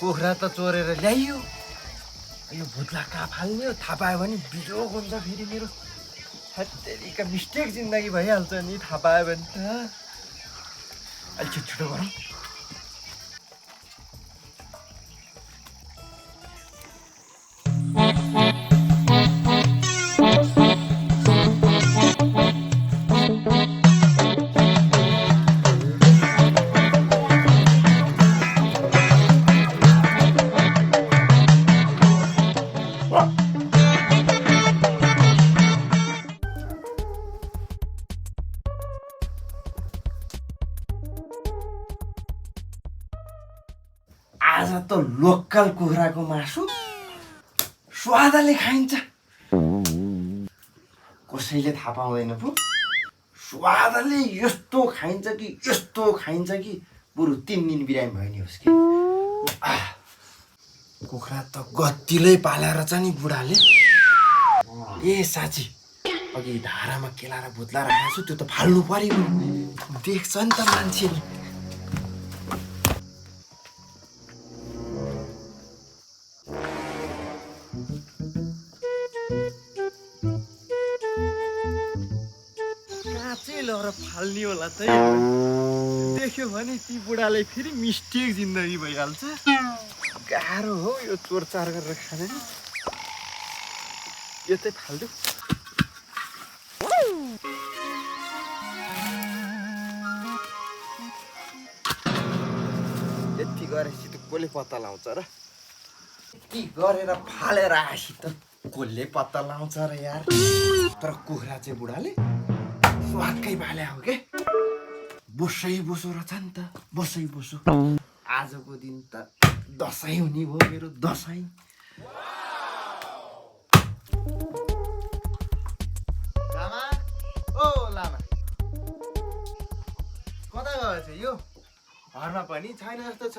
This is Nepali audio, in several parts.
कुखुरा त चोरेर ल्याइयो यो भुत्ला कहाँ फाल्ने हो थाहा पायो भने बिजोग हुन्छ फेरि मेरो हत्तेरीका मिस्टेक जिन्दगी भइहाल्छ नि थाहा पायो भने त अलिक छिटो गरौँ आज त लोकल कुखुराको मासु स्वादले खाइन्छ कसैले थाहा पाउँदैन पो स्वादले यस्तो खाइन्छ कि बरु 3 दिन बिरामी भयो नि उसके कुखुरा त गतिलै पालेर छ नि बुढाले ए साँच्ची अघि धारामा केलाएर भुत्ला राखेको छु त्यो त फाल्नु पर्यो देख्छ नि त मान्छेले लगेर फाल्ने होला त देख्यो भने ती बुढाले फेरि मिस्टेक जिन्दगी भइहाल्छ गाह्रो हो यो चोरचार गरेर खाने यतै फाल्दु यति गरेपछि त कसले पत्ता लाउँछ र यति गरेर फालेर आएपछि त कसले पत्ता लाउँछ र यार तर कुखुरा चाहिँ बुढाले स्वादकै भाले हो के बसै बसो रहेछ नि त बसै बसो आजको दिन त दसैँ हुने भयो मेरो दसैँ लामा ओ लामा कता गएछ यो घरमा पनि छैन जस्तो छ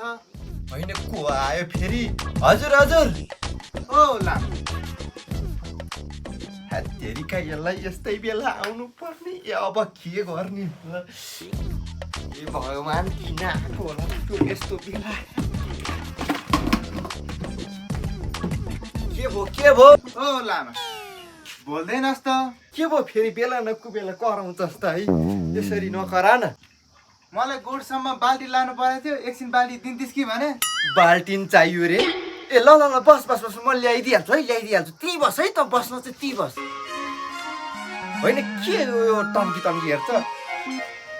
होइन को आयो फेरि हजुर हजुर ओ लामा हत्तेरीका यसलाई यस्तै बेला आउनु पर्ने अब के गर्ने ए भगवान् किन आएको होला त्यो यस्तो बेला के भो ओ लामा बोल्दैनस् त के भो फेरि बेला नकुबेला कराउँछस् त है यसरी नकरा न मलाई गोठसम्म बाल्टी लानु परेको थियो एकछिन बाल्टी दिन्थिस् कि भने बाल्टिन चाहियो रे ए ल बस म ल्याइदिइहाल्छु है ल्याइदिइहाल्छु ती बस है त बस्न चाहिँ ती बस होइन के यो टम्की हेर्छ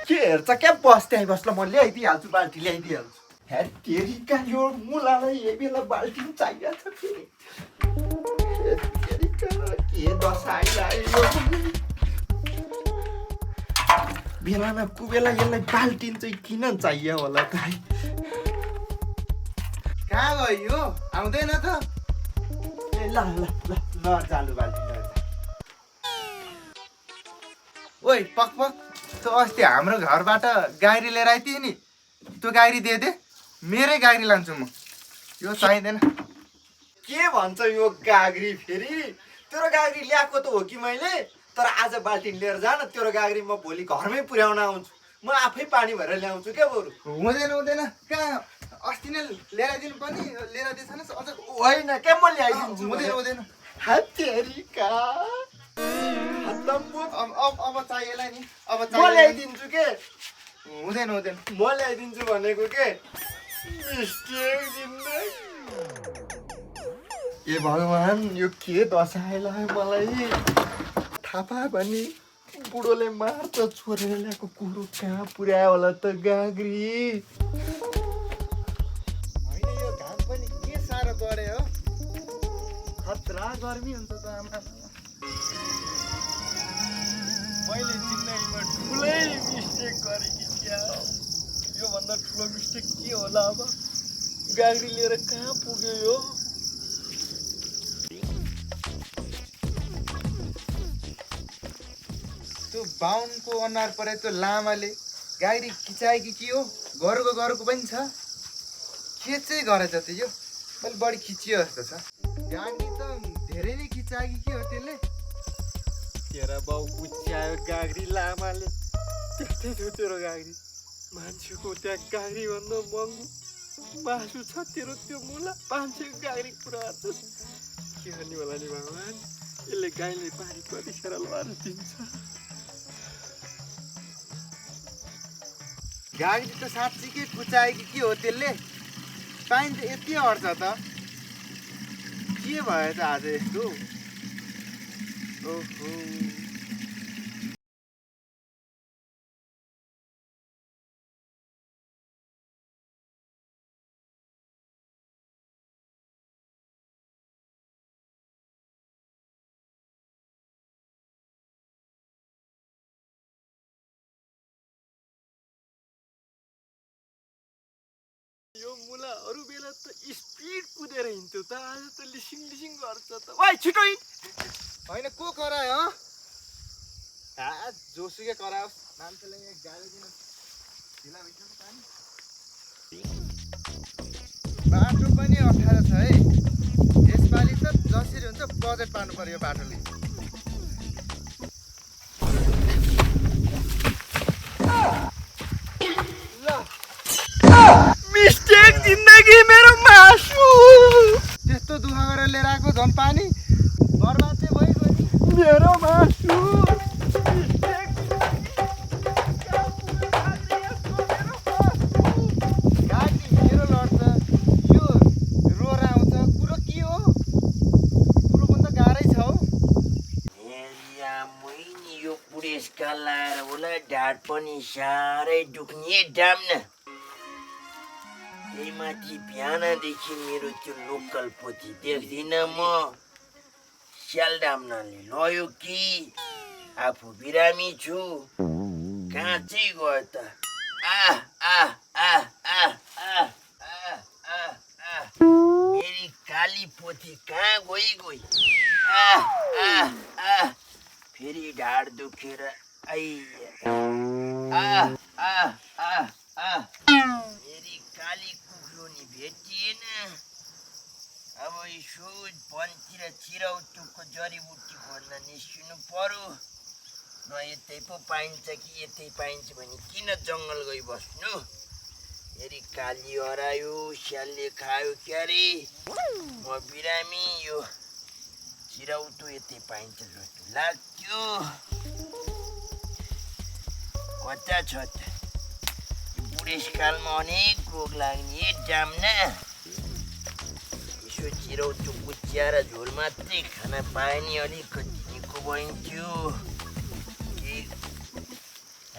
के हेर्छ क्या बस त्यहीँ बस ल म ल्याइदिइहाल्छु बाल्टी ल्याइदिइहाल्छु हेत्तेरीका यो मुलालाई यही बेला बाल्टी चाहिएको छ फेरि हेत्तेरीका के दसाइ लाग्यो बेला न कुबेला यसलाई बाल्टी चाहिँ किन चाहियो होला त है कहाँ गयो आउँदैन त ए ल चालु बाल्टी ओइ पक त्यो अस्ति हाम्रो घरबाट गाडी लिएर आइदिए नि त्यो गाडी दे मेरै गाडी लान्छु म यो चाहिँदैन के भन्छ यो गाग्री फेरि तेरो गाग्री ल्याएको त हो कि मैले तर आज बाल्टी लिएर जा न तेरो गाग्री म भोलि घरमै पुर्याउन आउँछु म आफै पानी भरेर ल्याउँछु क्या बरु हुँदैन कहाँ अस्ति नै लिएर दिनु पर्ने लिएर दिएछस् अझ होइन क्या म ल्याइदिन्छु हुँदैन हत्तेरीका अब चाहिएला नि अब म ल्याइदिन्छु के हुँदैन म ल्याइदिन्छु भनेको के मिस्टेक जिन्दगी ए भगवान् यो के दशाइला मलाई थाहा पायो भने बुढोले मार्छ छोरेर ल्याएको कुरो कहाँ पुर्यायो होला त गाग्री होइन यो घाम पनि के साह्रो बढ्यो हो खतरा गर्मी हुन्छ त आमा मैले जिन्दगीमा ठुलै मिस्टेक गरेँ कि क्या योभन्दा ठुलो मिस्टेक के होला अब गाग्री लिएर कहाँ पुग्यो यो त्यो बाहुनको अनुहार परे त्यो लामाले गाडी खिचायो कि के हो घरको पनि छ के चाहिँ गरेछ त यो मैले बढी खिचियो जस्तो छ गाडी त धेरै नै खिचायो कि के हो त्यसले तेरा बाउ पुच्यायो गाग्री लामाले त्यस्तै थियो तेरो गाग्री मान्छेको त्यहाँ गाग्री भन्दा महँगो मासु छ तेरो त्यो मुला 500 गाग्री पुरा गर्छस् के गर्ने होला नि भगवान् यसले गाईले पानी कतिखेर लगाएर दिन्छ गाडी त साँच्चीकै कुचायो कि के हो त्यसले पानी त यति अट्छ त के भयो त आज यस्तो ओहो यो मुला अरू बेला त स्पिड कुदेर हिँड्थ्यो त आज त लिसिङ लिसिङ गर्छ त ओइ छिटो हिँड होइन को करायो जोसुकै कराओस् मान्छेले यहाँ गाडी दिन ढिला भइसक्यो पानी बाटो पनि अप्ठ्यारो छ है यसपालि त जसरी हुन्छ बजेट पार्नु पर्यो बाटोले मिस्टेक जिन्दगी मेरो मासु त्यस्तो दुःख गरेर लिएर आएको झन् पानी बर्बाद चाहिँ भइगयो नि मेरो मासु गाडी मेरो लड्छ यो रोरा आउँछ कुरो के हो कुरो पनि त गाह्रै छ हौ यो पुरेसकाल लाएर होला ढाड पनि साह्रै दुख्ने डाम्न त्यही माथि बिहानदेखि मेरो त्यो लोकल पोथी देख्दिनँ म स्याल डाम्नाले लयो कि आफू बिरामी छु कहाँ चाहिँ गयो त मेरी काली पोथी कहाँ गई फेरि ढाड दुखेर मेरी काली कुखुरो नि भेटिएन अब यसो वनतिर चिराउटुको जडीबुटी खोज्न निस्किनु पर्यो न यतै पो पाइन्छ कि यतै पाइन्छ भने किन जङ्गल गइबस्नु फेरि काली हरायो स्यालले खायो क्यारे म बिरामी यो चिराउटो यतै पाइन्छ जस्तो लाग्थ्यो कता छ त बुढेसकालमा अनेक रोग लाग्ने डाम्ना यसो चिराउटो कुच्याएर झोल मात्रै खान पाए नि अलिकति निको भइन्थ्यो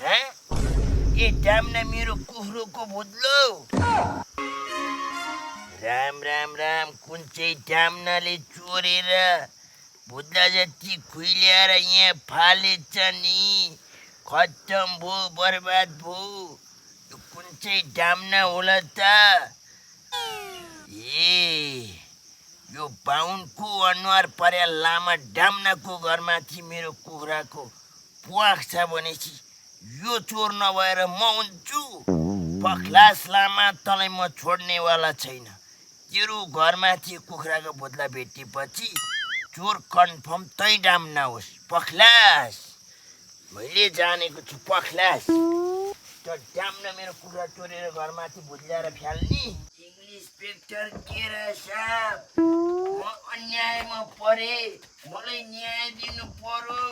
ए डाम्ना मेरो कुखुरोको भुत्लो राम राम राम कुन चाहिँ डाम्नाले चोरेर भुत्ला जति खुइल्याएर यहाँ फालेछ नि खत्तम भयो बर्बाद भयो यो कुन चाहिँ डाम्ना होला त ए यो बाहुनको अनुहार पर्या लामा डाम्नाको घरमाथि मेरो कुखुराको प्वाख छ भनेपछि यो चोर नभएर म हुन्छु पख्लास लामा तँलाई म छोड्नेवाला छैन तेरो घरमाथि कुखुराको भुत्ला भेटेपछि चोर कन्फर्म तै डाम्ना होस् पख्लास मैले जानेको छु पख्लास त्यो डाम्ना मेरो कुखुरा चोरेर घरमाथि भुत्ल्याएर फ्याल्ने इन्स्पेक्टर केरा साहब म अन्यायमा परे मलाई न्याय दिनु पर्यो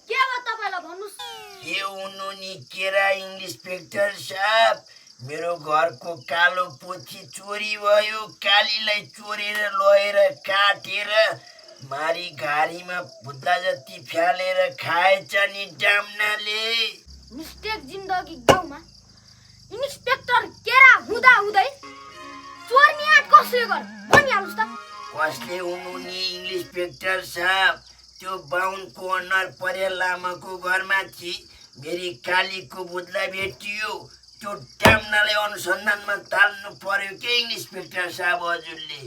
के हो तपाईलाई भन्नुस् के हुनु नि केरा इन्स्पेक्टर साहब मेरो घरको कालो पोथी चोरी भयो कालीलाई चोरेर लगेर काटेर मारी घारीमा भुत्ला जति फ्यालेर खाएछ नि डाम्नाले मिस्टेक जिन्दगी गाउँमा इन्स्पेक्टर केरा हुँदा हुँदै चोर्ने आँट कसले गर्यो भनिहाल्नुस् त कसले हुनु नि इन्स्पेक्टर साहब त्यो बाहुनको अनुहार पर्या लामाको घरमाथि मेरी कालीको भुत्ला भेटियो त्यो डाम्नालाई अनुसन्धानमा ताल्नु पर्यो के इन्स्पेक्टर साहब हजुरले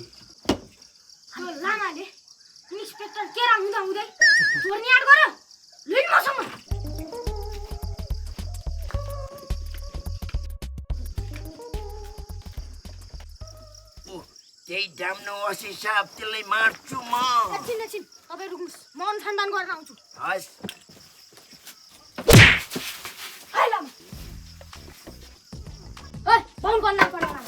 त्यो लामाले इन्स्पेक्टर केरा हुँदा हुँदै चोर्ने आँट गर्यो लिन मसँग त्यही डाम्नो असी साहब त्यसलाई मार्छु म एकछिन तपाईँ रुक्नुहोस् म अनुसन्धान गर्न आउँछु हस् बाहुनको अनुहार पर्या लामा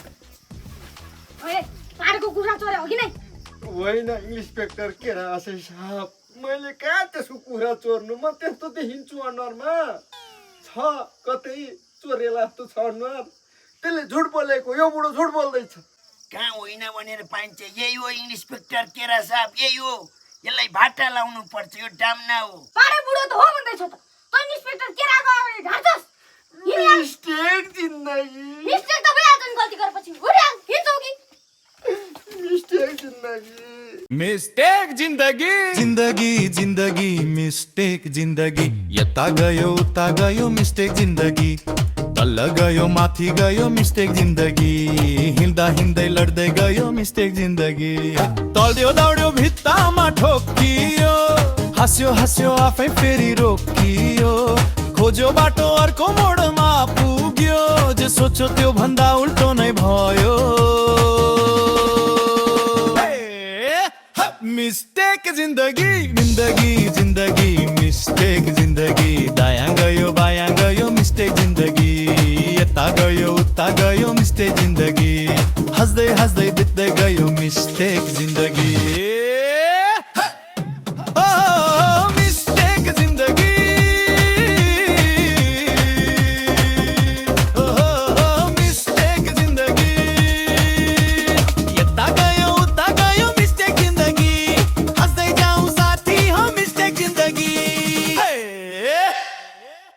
होइन इन्सपेक्टर केरा असै साहब, मैले कहाँ त्यसको कुखुरा चोर्नु, म त्यस्तो देखिन्छु अनुहारमा। छ कतै चोरेला जस्तो छ अनुहार, त्यसले झुट बोलेको, यो बुढो झुट बोल्दैछ। कहाँ होइन भनेर पाइन्छ, यही हो इन्सपेक्टर केरा साहब, यही हो। यसलाई भाटा लाउनु पर्छ, यो डाम्ना हो। पारे बुढो त हो भन्दैछ त, तँ इन्सपेक्टर केराको अगाडि ढाड्छस्। मिस्टेक जिन्दगी, मिस्टेक त भइहाल्छ नि गल्ती गरेपछि। उठ्याल, हिँड्छौ कि? मिस्टेक जिन्दगी। मिस्टेक जिन्दगी जिन्दगी जिन्दगी मिस्टेक जिन्दगी यता गयो उता गयो मिस्टेक जिन्दगी तल्ल गयो माथि गयो मिस्टेक जिन्दगी हिँड्दा हिँड्दै लड्दै गयो मिस्टेक जिन्दगी तल्यो दौड्यो भित्तामा ठोकियो हाँस्यो हाँस्यो आफै फेरि रोकियो खोज्यो बाटो अर्को मोडमा पुग्यो जे सोच्यो त्यो भन्दा उल्टो नै भयो मिस्टेक जिन्दगी जिन्दगी जिन्दगी